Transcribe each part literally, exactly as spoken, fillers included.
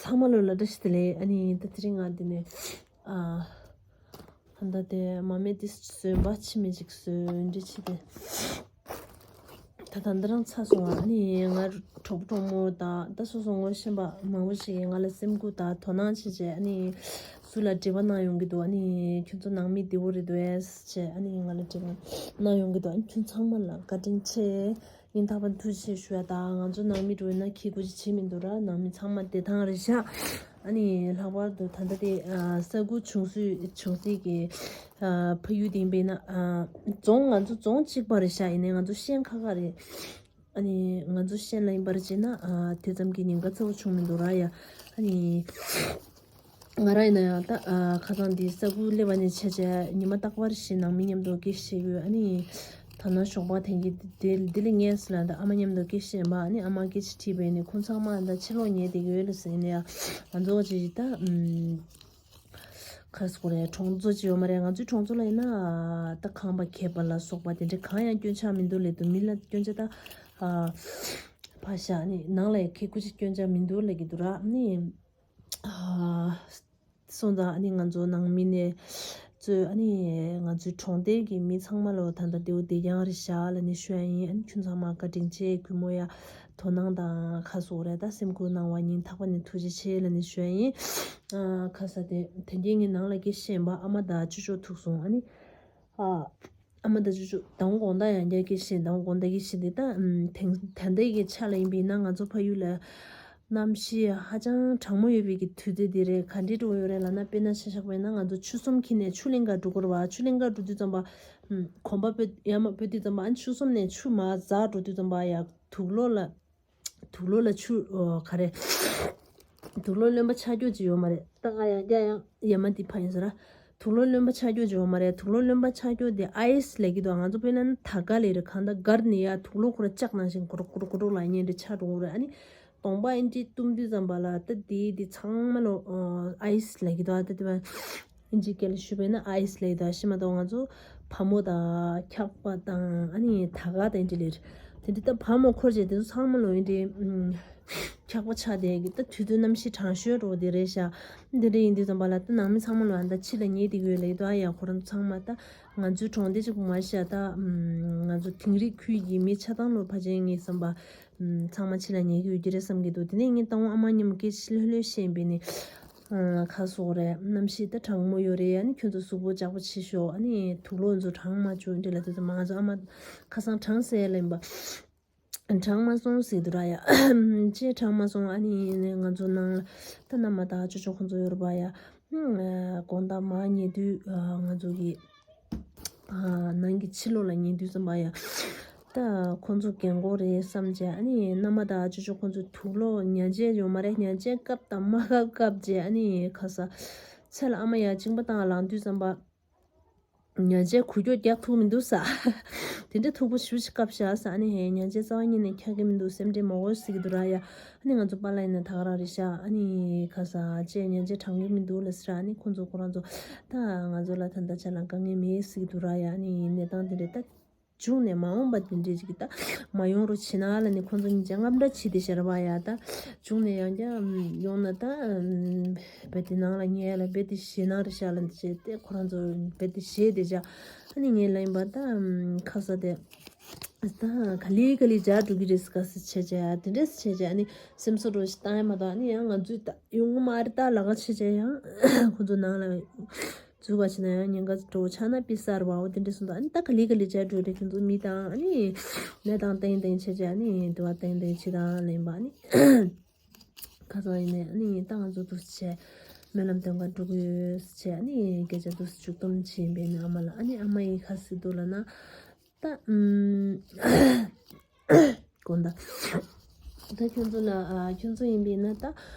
ཚང་མ་ལོ་ལ་བཀྲ་ཤིས་བདེ་ལེགས། ཨ་ནི་ད་དེ་རིང་ང་འདི་ནས་ཨ་ད་ལྟ་དེ་མ་སྨད་དེ་བཟོས་པ་ཕྱི་མི་ཅིག་བཟོས་འདྲི་ཆེ་དེ། ད་ད་འདི་རང་ཚར་སོང་བ། ཨ་ནི་ང་གྲོགས་པོ་གྲོགས་མོ་དང་ད་སོ་སོ་ངོ་ཤེས་པ་མང་པོ་ཞིག་གིས་ང་ལ་སེམས་ཁུར་དང་དོ་སྣང་བྱེད་བྱས། ཨ་ནི་སུ་ལ་འབྲེལ་བ་གནང་ཡོང་གི་འདུག་ཨ་ནི་ཁྱོད་ཚོ་ནང་མི་བདེ་པོ་རེད་འདུག་ཨེ་ཟེར་བྱས། ཨ་ནི་ང་ལ་འབྲེལ་བ་གནང་ཡོང་གི་འདུག་ཨ་ནི་ཁྱོད་ཚང་མ་ལ་བཀའ་དྲིན་ཆེ། སྙིང་ཐག་པ་ནས་ཐུགས་རྗེ་ཆེ་ཞུ་ཡ། ད་ང་ཚོ་ནང་མི་འགྲོ་ན་ཁྱི་དགུ་ཅིག་བྱེད་མི་འདུག་ར། ནང་མི་ཚང་མ་བདེ་ཐང་རེད་ཤག་ཨ་ནི་ལྷག་པར་དུ་ད་ལྟ་དེ་ཨ་ས་ཁུལ་ཆུང་སུའི་ཆུང་སྲིད་ཀྱི་ཨ་ཕ་ཡུལ་དེ་ཡིན་པས་ན། ཨ་རྫོང་ང་ཚོ་རྫོང་གཅིག་པ་རེད་ཤག་ཡིན་ནའི་ང་ཚོ་ཤན་ཁག་ཁག་རེད། ཨ་ནི་ང་ཚོ་ཤན་ལ་ཡིན་པར་བྱས་ན་ཨ་དེ་ཙམ་གྱི་ཉེན་ཁ་ཚ་པོ་བྱུང་མི་འདུག་ར་ཡ། ཨ་ནི། ང་རང་ཡིན་ན་ཡང་ད་ཨ་ཁ་སང་འདི་ས་ཁུལ་སླེབས་པ་ནས་བྱས་བྱས་ཉི་མ་རྟག་པར་བཞིན་ནང་མི་མཉམ་དུ་སྐད་ཆ་བཤད་ཡོད། ཨ་ནི་ད་ནང་ཞོགས་པ་དེང་གི་འདི་འདི་ལས་ངས་ལ་ད་ཨ་མ་མཉམ་དུ་སྐད་ཆ་བཤད་པ། ཨ་ནི་ཨ་མ་སྐད་ཆ་དྲིས་པས་ནི་ཁོང་ཚང་མ་ད་ཕྱི་ལོགས་ཉལ་བསྡད་ཀྱི་ཡོད་ལ་ཟེར་ནས་ཡ། ང་ཚོ་ཅིག་ད་ཨམ་ཁ་སྐོར་རེད། གྲོང་ཚོ་ཅིག་ཡོད་མ་རེད། ང་ཚོའི་གྲོང་ཚོ་ལ་ཡིན་ན་ད་ཁང་པ་ཁེབས་པ་ལ་སོགས་པ་དེ་འདྲ་གང་ཡང་སྐྱོན་ཆག་མི་འདུག་ལབ་འདུག་མི་ལ་སྐྱོན་ཆག་ད་ཨ་ཕ་ཤ་ནི་ནང་ལ་ཡ་ཁེ་ཁུ་ཅིག་སྐྱོན་ཆག་མི་འདུག་ལབ་ཀྱི་འདུག་ར་ནི། ཨ་སོང་ཙང་ཨ་ནི་ང་ཚོ་ནང་མི་ནས་གཙོས་ཨ་ནི་ང་ཚོའི་གྲོང་རྡལ་གྱི་མི་ཚང་མ་ལོ་ད་ལྟ་བདེ་པོ་བདེ་རྐྱང་རེད་ཤག་ལབ་ནས་ཞུ་ཡ་ཡིན། ཨ་ནི་ཁྱོད་ཚང་མ་བཀའ་དྲིན་ཆེ། གུས་མོ་ཡ་དོ་སྣང་དང་ཁ་སོགས་རེད། ད་སེམས་ཁུར་གནང་བ་སྙིང་ཐག་པ་ནས་ཐུགས་རྗེ་ཆེ་ལབ་ནས་ཞུ་ཡ་ཡིན། ཨ་ཁ་ས་དེ་དེ་འདྲའི་ངའི་ནང་ལ་སྐད་ཆ་བཤད་པ་ཨ་མ་དང་ཅོ་ཅོ་ཐུག་སོང་། ཨ་ནི་ཨ། ཨ་མ་ད་ཅོ་ཅོ་དང་དགོང་དག་ཡང་བསྐྱར་སྐད་ཆ་བཤད། དང་དགོང་དག་གི་ཞི་བདེ་ད་ཨམ་དེང་ད་ལྟའི་གི་ཆ་ལ་ཡིན་པས་ན་ང་ཚོ་ཕ་ཡུལ་ལ་གནམ་གཤིས་ཧ་ཅང་གྲང་མོ་ཡོད་པའི་གི་དུས་ཚོད་འདི་རེད། ག་འདྲའི་འགྲོ་ཡོད་རེད་ལབ་ན། དཔེར་ན་ཆ་བཞག་པ་ཡིན་ན་ང་ཚོ་ཆུ་ཟོམ་འཁྱེར་ནས་ཆུ་གླིང་ག་འགྲོ་དགོས་རེད་བ། ཆུ་གླིང་ག་འགྲོ་དུས་ཙམ་པ་ཨམ་གོམ་པ་སྤོས་ཡར་མར་སྤོས་དུས་ཙམ་པ་ཨ་ནི་ཆུ་ཟོམ་ནས་ཆུ་མར་འཛག་འགྲོ་དུས་ཙམ་པ་ཡ་དུག་ལོག་ལ། དུག་ལོག་ལ་ཆུ་ཨོ་ག་རེ། དུག་ལོག་རློན་པ་ཆགས་རྒྱུ་ཅིག་ཡོད་མ་རེད། ད་ང་ཡང་བསྐྱར་ཡང་ཡ་མ་འདི་ཕ་ཡིན་ཟེར་ར། དུག་ལོག་རློན་པ་ཆགས་རྒྱུ་ཅིག་ཡོད་མ་རེད། དུག་ལོག་རློན་པ་ཆགས་རྒྱུ་དེ་ཨའི་སི་ལབ་ཀྱི་འདུག་ང་ཚོ་དཔེར་ན་ད་ག་ལས་རེད། གང་ལྟར་སྒར་ནས་ཡ་དུག་ལོག་ཁོ་ར་ལྕགས་ནང་བཞིན་གུ་རུ་གུ་རུ་གུ་རུ་ལ་ཉན་རེ་ཆགས་འགྲོ་གི་རེད། ཨ་ནི་གདོང་པ་ཨེ་འདྲི་བཏུམ་དུས་ཙམ་པ་ལ་ད་དེ་དེ་ཚང་མ་ལོ་ཨའི་སི་ལབ་ཀྱི་འདུག་ཨ་ད་དེ་བ། ཨིན་ཇི་སྐད་ལ་ཞུས་པས་ན་ཨའི་སི་ལབ་ཡོད། ཤི་མ་གཏོགས་ང་ཚོ་བ་མོ་དང་འཁྱག་པ་དང་ཨ་ནི་ད་ག་དང་ཨེ་འདྲ་ལེར། དེ་འདྲ་ད་བ་མོ་འཁོར་བྱས་དེ་ཚོ་ཚང་མ་ལོ་ཨེ་འདྲ་འཁྱག་པ་ཆགས་བསྡད་ཀྱི། ད་དུས་ཚོད་གནམ་གཤིས་གྲང་ཤོས་འགྲོ་བ་དེ་རེད་ཤག་དེ་འདྲ་ཡིན་དུས་ཙམ་པ་ལ་ད་ནང་མི་ཚང་མ་ལོ་ཨ་ད་ཕྱི་ལ་ཉལ་བསྡད་ཀྱི་ཡོད་ལབ་ཡོད། ད་ཡ་ཁོ་རང་ཚང་མ་ད་ང་ཚོའི་གྲོང་སྡེ་གཅིག་པུ་མ་ཤག་ད་ང་ཚོ་དིང་རི་ཁུལ་གྱི་མི་ཆ་ཚང་ལོ་ཕལ་ཆེར་ངའི་བསམ་པ། ཚང་མ་ཕྱི་ལ་ཉལ་གྱི་ཡོད་ཀྱི་རེད་བསམ་གྱི་འདུག་དེ་ནས་ངས་ད་འོང་ཨ་མ་མཉམ་སྐད་ཆ་ལྷོད་ལྷོད་བཤད་པས་ནི། ཁ་སོགས་རེད། གནམ་གཤིས་ད་གྲང་མོ་ཡོད་རེད། ཨ་ནི་ཁྱོད་ཚོ་གཟུགས་པོ་ལྕགས་པོ་བྱེད་ཤོག་ཨ་ནི་དུག་ལོག་ཚོ་གྲང་མ་བཅུག་འདྲ་ལབ་དུས་ཙམ་པ་ང་ཚོ་ཨ་མ་ཁ་སང་གྲང་ཟེར་ལབ་ཡིན་པ། གྲང་མ་སོང་ཟེར་འདུག་ར་ཡ། ཅེས་གྲང་མ་སོང་། ཨ་ནི་ང་ཚོ་ནང་ལ་ད་མནའ་མ་དང་ཅོ་ཅོ་ཁོང་ཚོ་ཡོད་རེད་པ་ཡ། དགོང་དག་མར་ཉལ་དུས་ང་ཚོ་གི་ནང་གི་ཕྱི་ལོགས་ལ་ཉལ་དུས་ཙམ་པ་ཡ། ད་ཁོང་ཚོ་རྒན་གོག་རེད་བསམ་བྱས། ཨ་ནི་མནའ་མ་དང་ཅོ་ཅོ་ཁོང་ཚོ་དུག་ལོག་ཉལ་ཆས་ཡོད་མ་རེད། ཉལ་ཆས་བཀབ་དང་མ་བཀབ་བཀབ་བྱས། ཨ་ནི་ཁ་ས་ཚེ་ལ་ཨ་མ་ཡ་གཅིན་པ་བཏང་ལངས་དུས་ཙམ་པ། ཉལ་ཆས་འགུལ་སྐྱོད་རྒྱག་ཐུབ་མི་འདུག་ས། དེ་འདྲ་མཐུག་པོ་ཞེ་པོ་ཅིག་བཀབ་བཞག་ས། ཨ་ནི་ཧེ་ཉལ་ཆས་རྩ་བ་ཉིད་ནས་འཁྱག་གི་མི་འདུག་སེམས་ཁྲལ་མ་དགོས་ཟེར་གྱི་འདུག་ར་ཡ། ཨ་ནི་ང་ཚོ་པཱ་ལགས་ཡིན་ན་ད་ག་རང་རེད་ཤག་ཨ་ནི་ཁ་ས་ཅེ་ཉལ་ཆས་གྲང་གི་མི་འདུག་ལབ་ཟེར། ཨ་ནི་ཁོང་ཚོ་ཁོ་རང་ཚོ་ད་ང་ཚོ་ལ་ད་ལྟ་ཆ་ལ་དཀའ་ངལ་མེད་ཟེར་གྱི་འདུག་ར་ཡ། ཨ་ནི་གནས་སྟངས་དེ་འདྲ་ད་བྱུང་ནས་མ་འོངས་པ་དེ་འདྲ་ཅིག་ད་མ་ཡོང་རོགས་བྱེད་ན་ལབ་ནས་ཁོང་ཚོ་གཉིས་ཆ་དངངས་སྐྲག་བྱས་ཏེ་ཤར་བ་ཡ། ད་བྱུང་ནས་ཡང་བསྐྱར་ཡོང་ན་ད་རྦད་དེ་ནང་ལ་ཉལ་ལ་རྦད་དེ་ཞེད་སྣང་རེད་ཤག་ལབ་བྱས་ཏེ་ཁོ་རང་ཚོ་རྦད་དེ་ཞེད་དེ་བཞག་ཨ་ནི་ངས་ལབ་ཡིན་པ་ད་ཁ་ས་དེ་ད་ག་ལེ་ག་ལེ་འཇགས་འགྲོ་གི་རེད་ཟེར་ག་ཟེར་བྱས་བྱས་དེ་འདྲས་བྱས་བྱས། ཨ་ནི་སེམས་གསོ་འདྲ་ཞིག་བཏང་ཡ་མ་གཏོགས། ཨ་ནི་ཡང་ང་ཚོས་ད་ཡོང་གི་མ་རེད། ད་ལབ་ག་བྱས་བྱས་ཡང་ཁོ་ཚོ་ནང་ལ་འཛུལ་བ་བྱས་ན་ཡང་ཉེན་ཁ་འགྲོ་ཆགས་ན་དཔེ་གསར་བའོ་དེ་འདྲས་གསུངས་འདུག་ཨ་ནི་ད་ག་ལེ་ག་ལེ་འཇགས་འགྲོ་རེད། ཁྱོད་ཚོ་མི་དང་ཨ་ནི་གནས་སྟངས་ཏན་ཏན་བྱས་བྱས། ཨ་ནི་འདི་བ་ཏན་ཏན་བྱེད་དང་ལབ་ཡིན་པ། ཨ་ནི་ཁ་སང་ཡིན་ནས་ཨ་ནི་ད་ང་ཚོ་འདུག་སེ་བྱས་སྨོན་ལམ་འདོན་ག་འགྲོ་གི་ཡོད་ཟེར་བྱས། ཨ་ནི་སྐད་ཆ་འདུག་སེ་མཇུག་སྡོམ་བྱས་པས་ན་ཨ་མ་ལ། ཨ་ནི་ཨ་མ་ཡིས་ཁ་ཟེར་འདུག་ལབ་ན། ད་ཨུམ། དགོངས་དག་ད་ཁྱོད་ཚོ་ལ་ཨ་ཁྱོད་ཚོ་ཡིན་པས་ན་ད་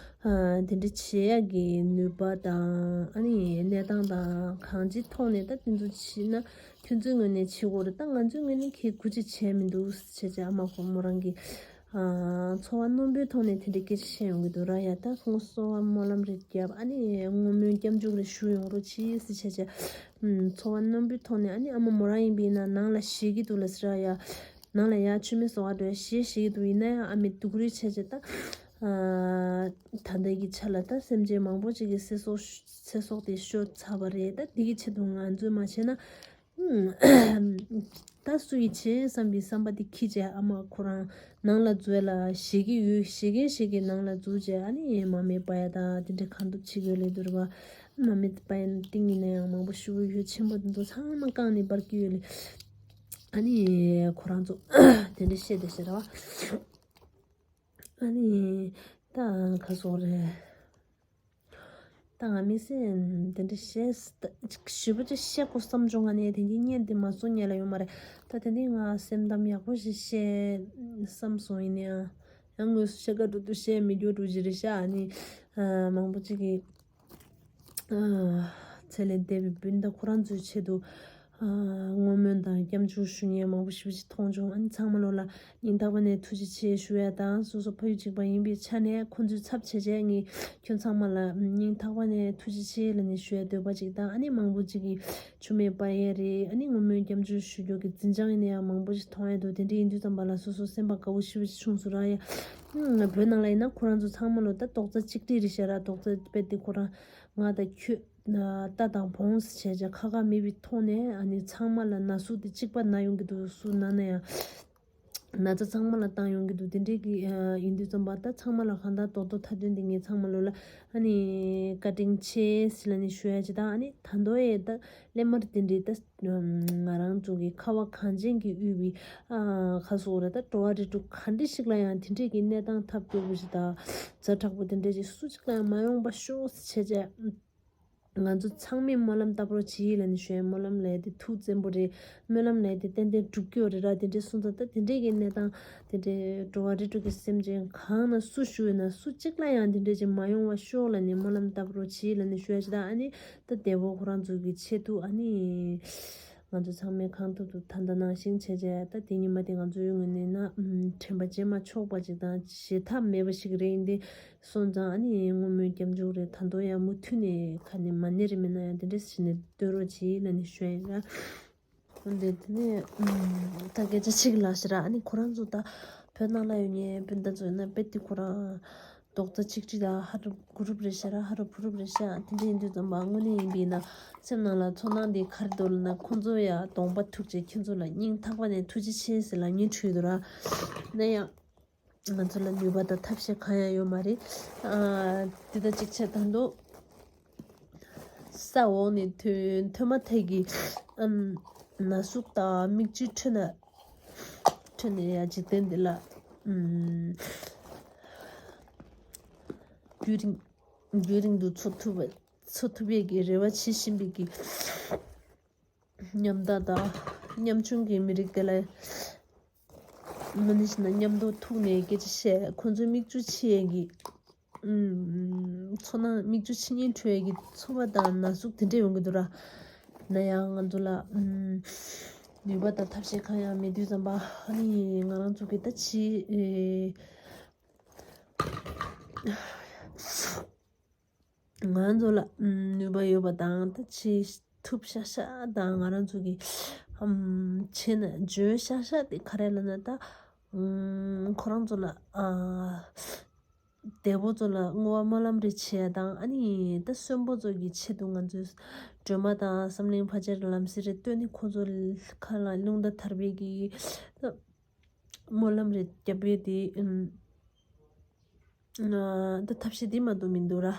ཨ་དེ་འདྲ་བྱེད་ཡག་གི་ནུས་པ་དང་ཨ་ནི་གནས་སྟངས་དང་གང་ཅིའི་ཐོག་ནས་ད་དེ་ཚོ་བྱེད་ན་ཁྱོད་ཚོའི་ངོས་ནས་བྱེད་དགོས་རེད། ད་ང་ཚོའི་ངོས་ནས་ཁྱེད་སྐུ་ཅི་བྱས་མི་འདུག་བྱས་བྱས་ཨ་མ་ཁོ་མོ་རང་གི་ཨ་འཚོ་བ་རྣོན་པོའི་ཐོག་ནས་དེ་འདྲ་སྐད་ཆ་བཤད་ཡོང་གི་འདུག་ར་ཡ། ད་ཁོང་གསོལ་བ་སྨོན་ལམ་རེ་བརྒྱབ། ཨ་ནི་བསྔོ་སྨོན་སྐྱབས་འཇུག་རེ་ཞུ་ཡོང་རོགས་གྱིས་ཟེར་བྱས་བྱས། ཨུམ། འཚོ་བ་རྣོན་པོའི་ཐོག་ནས་ཨ་ནི་ཨ་མ་མོ་རང་ཡིན་པས་ན་ནང་ལ་ཞེད་ཀྱི་འདུག་ལབ་ཟེར་ཡ། ནང་ལ་ཡ་མཆོད་མེ་བཟོ་ག་འགྲོ་ཡ་ཞེད་ཞེད་ཀྱི་འདུག་ཡིན་ན་ཡང་ཨ་མས་སྡུག་རུས་བྱས་བྱས་ད་ ཨ། ད་ལྟའི་གི་ཆ་ལ་ད་སེམས་ཅན་མང་པོ་ཅིག་གི་ཚེ་སྲོག་ཚེ་སྲོག་དེ་ཤོར་ཚར་བ་རེད། ད་འདི་གི་ཆེད་དུ་ང་ཚོས་མ་བྱས་ན། ད་སུ་ཡིས་བྱེད་བསམ་པའི་བསམ་པ་དེ་འཁྱེར་བྱས། ཨ་མ་ཁོ་རང་ནང་ལ་འཛུལ་ལ་བཞེས་ཀྱི་ཡོད། བཞེས་མཁན་ཞིག་གི་ནང་ལ་འཛུལ་བྱས། ཨ་ནི་མ་མེད་པ་ཡ་ད་དེ་འདྲ་གང་ཐུབ་བྱེད་དགོས་ལས་འདུག་ར་བ། མ་མེད་པ་ཡ་ཏིང་ངེ་ན་ཡང་མང་པོ་ཞུ་གི་ཡོད། ཆེན་པོ་དེ་ཚོ་ཚང་མ་བཀང་ནས་འབར་གྱི་ཡོད་ལས། ཨ་ནི་ཁོ་རང་ཚོ་དེ་འདྲ་བཤད་བསྡད་ཤག་ར་བ། ཨ་ནི་ད་ག་སོག་རེད། ད་ང་མི་སེམས་དེ་འདྲ་བཤད་ཞིབ་པོ་ཅིག་བཤད་དགོས་བསམ་བྱུང་། ང་ནི་དེ་འདྲའི་བརྙན་དེ་མ་བཟོ་སྔོན་ལ་ཡོད་མ་རེད། ད་དེ་འདྲའི་ང་སེམས་གཏམ་ཡག་པོ་ཞིག་བཤད་བསམ་སོང་། ཡིན་ནའང་ཡང་དངོས་སུ་བཤད་ཀ་འགྲོ་དུས་བཤད་མི་རྒྱུ་འགྲོ་གི་རེད་ཤག་ཨ་ནི་མང་པོ་ཅིག་གིས། ཚེ་ལས་འདས་པའི་སྤུན་ཟླ་ཁོ་རང་ཚོའི་ཆེད་དུ་བསྔོ་སྨོན་དང་སྐྱབས་འཇུག་ཞུ་མཁན་མང་པོ་ཞེ་པོ་ཅིག་མཐོང་བྱུང་། ཨ་ནི་ཚང་མ་ལོ་ལ་སྙིང་ཐག་པ་ནས་ཐུགས་རྗེ་ཆེ་ཞུ་ཡ་དང་། སོ་སོ་ཕ་ཡུལ་གཅིག་པ་ཡིན་པའི་ཆ་ནས་ཁོང་ཚོའི་ཚབ་བྱས་བྱས་ངས་ཁྱོད་ཚང་མ་ལ་སྙིང་ཐག་པ་ནས་ཐུགས་རྗེ་ཆེ་ལབ་ནས་ཞུ་ཡ་འདོད་པ་ཅིག་དང་། ཨ་ནི་མང་པོ་ཅིག་གིས་ཆུ་མེད་པ་ཡས་རེད། ཨ་ནི་བསྔོ་སྨོན་སྐྱབས་འཇུག་ཞུ་རྒྱུ་གི་འཛིན་བྱང་ཡིན་ན་ཡང་མང་པོ་ཞིག་མཐོང་ཡ་འདུག་དེ་འདྲ་ཡིན་དུས་ཙམ་པ་ལ་སོ་སོ་སེམས་པ་དགའ་བོ་ཞེ་པོ་ཞིག་བྱུང་སོང་ར། ཡ་བོད་ནང་ལ་ཡིན་ན་ཁོ་རང་ཚོ་ཚང་མ་ལོ་ད་རྡོག་རྩ་གཅིག་སྒྲིལ་རེད་ཤག་ར། རྡོག་རྩ་རྦད་དེ་ཁོ་རང་ང་དང་ཁྱོད་རྟ་དང་བོང་ཟེར་བྱས་བྱས་ཁ་ཁ་མེད་པའི་ཐོག་ནས། ཨ་ནི་ཚང་མ་ལ་ན་ཟུག་དེ་གཅིག་པ་ན་ཡོང་གི་འདུག་སུ་ན་ན་ཡང་ན་ཚ་ཚང་མ་ལ་བཏང་ཡོང་གི་འདུག་དེ་འདྲས་ཀྱི་ཡིན་དུས་ཙམ་པ་ད་ཚང་མ་ལ་གང་ལྟར་རྡོག་རྡོག་མཐའ་དོན་དེ་ངས་ཚང་མ་ལོ་ལ་ཨ་ནི་བཀའ་དྲིན་ཆེ་ཟེར་ལ་ནི་ཞུ་ཡ་ཅིག་དང་། ཨ་ནི་ད་མདོ་ཡས་ད་སླད་མར་དེ་འདྲས་ད་ང་རང་ཚོ་གི་ཁ་བ་གངས་ཅན་གྱིས་དབུས་པའི་ཁ་སོག་ར་ད་འགྲོ་བ་རིགས་དྲུག་ག་འདྲས་ཞིག་ལ་ཡང་དེ་འདྲས་ཀྱི་གནས་སྟངས་ཐབས་སྐྱོ་པོ་ཞིག་དང་ཛ་དྲག་པོ་དེ་འདྲས་ཅིག་སུ་གཅིག་ལ་ཡང་མ་ཡོང་པ་ཤོག་ཟེར་བྱས་བྱས། ང་ཚོ་ཚང་མས་སྨོན་ལམ་བཏབ་རོགས་གྱིས་ལབ་ནས་ཞུ་ཡ། སྨོན་ལམ་ལབ་ཡ་དེ་ཐུགས་བཙན་པོ་རེད། སྨོན་ལམ་ལབ་ཡ་དེ་ཏན་ཏན་འགྲུབ་ཀྱི་ཡོད་རེད་ར། དེ་འདྲའི་གསུངས་ཙང་ད་དེ་འདྲའི་གི་གནས་སྟངས་དེ་འདྲའི་འགྲོ་བ་རིགས་དྲུག་གི་སེམས་ཅན་གང་ན་སུ་བཞུགས་ཡོད་ན་སུ་གཅིག་ལ་ཡང་དེ་འདྲའི་ཅིག་མ་ཡོང་བ་ཤོག་ལབ་ནས་སྨོན་ལམ་བཏབ་རོགས་གྱིས་ལབ་ནས་ཞུ་ཡ་ཞིག་དང་། ཨ་ནི་ད་འདས་པོ་ཁོ་རང་ཚོ་གི་ཆེད་དུ་ཨ་ནི་ང་ཚོ་ཚང་མས་གང་ཐུབ་ཐུབ་ད་ལྟ་ནང་བཞིན་བྱས་བྱས། ད་དེ་ཉིན་མ་དེ་ང་ཚོའི་ངོས་ནས་ན་དྲན་པ་བརྗེད་མ་ཆོག་པ་ཅིག་དང་བརྗེད་ཐབས་མེད་པ་ཞིག་རེད། ཡིན་དེ་སོང་ཙང་ཨ་ནི་བསྔོ་སྨོན་སྐྱབས་འཇུག་རེད། ད་དུང་ཡང་མུ་མཐུད་ནས་ཁ་ནས་མ་ནེ་རེ་མེད་ན་ཡང་དེ་འདྲས་བྱས་ནས་སྡོད་རོགས་གྱིས་ལབ་ནས་ཞུ་ཡ་ཡིན་ར། འདི་དེ་ནས་ད་སྐད་ཆ་ཞིག་ལ་ཞེ་ར། ཨ་ནི་ཁོ་རང་ཚོ་ད་བོད་ནང་ལ་ཡོད་མཁན་སྤུན་ཟླ་ཚོ་ཡིན་ན་དཔེ་དེ་ཁོ་རང་རྡོག་རྩ་གཅིག་སྒྲིལ་དང་ཧ་རུ་གུ་རུབ་རེད་ཤག་ར། ཧ་རུ་བུ་རུབ་རེད་ཤག་དེ་འདྲ་ཡིན་དུས་ཙམ་པ་དངོས་གནས་ཡིན་པས་ན་སེམས་ནང་ལ་ཚོར་སྣང་འདི་ག་རེ་འདུག་ལབ་ན། ཁོང་ཚོ་ཡ་གདོང་པ་ཐུག་བྱས་ཁྱེད་ཚོ་ལ་སྙིང་ཐག་པ་ནས་ཐུགས་རྗེ་ཆེ་ཟེར་ལབ་སྙིང་འདོད་འདུག་ར། ན་ཡང་། ང་ཚོ་ལ་ནུས་པ་དང་ཐབས་ཤེས་གང་ཡང་ཡོད་མ་རེད། ཨ། དེ་ལྟར་ཅིག་བྱས་ད་དུང་ས་འོག་ནས་ཐོན་ཐོན་མ་ཐག་གི་ཨམ་ན་ཟུག་དང་མིག་ཆུའི་ཁྲོད་ན་ཁྲོད་ནས་ཡ་འཇིག་རྟེན་འདི་ལ་ཨམ་རྒྱུན་རིང་རྒྱུན་རིང་དུ་འཚོ་ཐུབ་པ་འཚོ་ཐུབ་ཡས་ཀྱི་རེ་བ་བྱེད་བཞིན་པའི་གི་ཉམ་ཐག་དང་ཉམ་ཆུང་གི་མི་རིགས་དེ་ལ་མ་ནི་ཞིག་ན་མཉམ་དུ་ཐུག་ནས་སྐད་ཆ་བཤད། ཁོང་ཚོའི་མིག་ཆུ་ཕྱིས་ཡས་ཀྱི་ཨུམ། ཚོར་སྣང་མིག་ཆུ་ཕྱི་ཉིན་འཕྲོ་ཡས་ཀྱི་ཚོར་བ་དང་ན་ཟུག་དེ་འདྲ་ཡོང་གི་འདུག་ར། ན་ཡང་ང་ཚོ་ལ་ཨུམ། ནུས་པ་དང་ཐབས་ཤེས་གང་ཡང་མེད་དུས་ཙམ་པ་ཨ་ནི་ང་རང་ཚོ་གི་ད་ཕྱི་ང་ཚོ་ལ་ནུས་པ་ཡོད་པ་དང་ད་བྱེད་ཐུབ་ཤག་ཤག་དང་ང་རང་ཚོ་གི་བྱས་ན་བརྗོད་ཤག་ཤག་དེ་ག་རེ་ལབ་ན། ད་ཁོ་རང་ཚོ་ལ་འདས་པོ་ཚོ་ལ་བསྔོ་བ་སྨོན་ལམ་རེ་བྱེད་ཡ་དང་། ཨ་ནི་ད་གསོན་པོ་ཚོ་གི་ཆེད་དུ་ང་ཚོས་སྒྲོལ་མ་དང་བསམ་གླིང་ཕ་ཆེར་ལམ་སེལ་རེ་བཏོན་ནས་ཁོ་ཚོ་ཁ་ལ་རླུང་རྟ་དར་བའི་གི་ད། སྨོན་ལམ་རེ་བརྒྱབ་པས་དེ། ཨུམ། ཨ། ད་ཐབས་ཤེས་དེ་མ་གཏོགས་མི་འདུག་ར།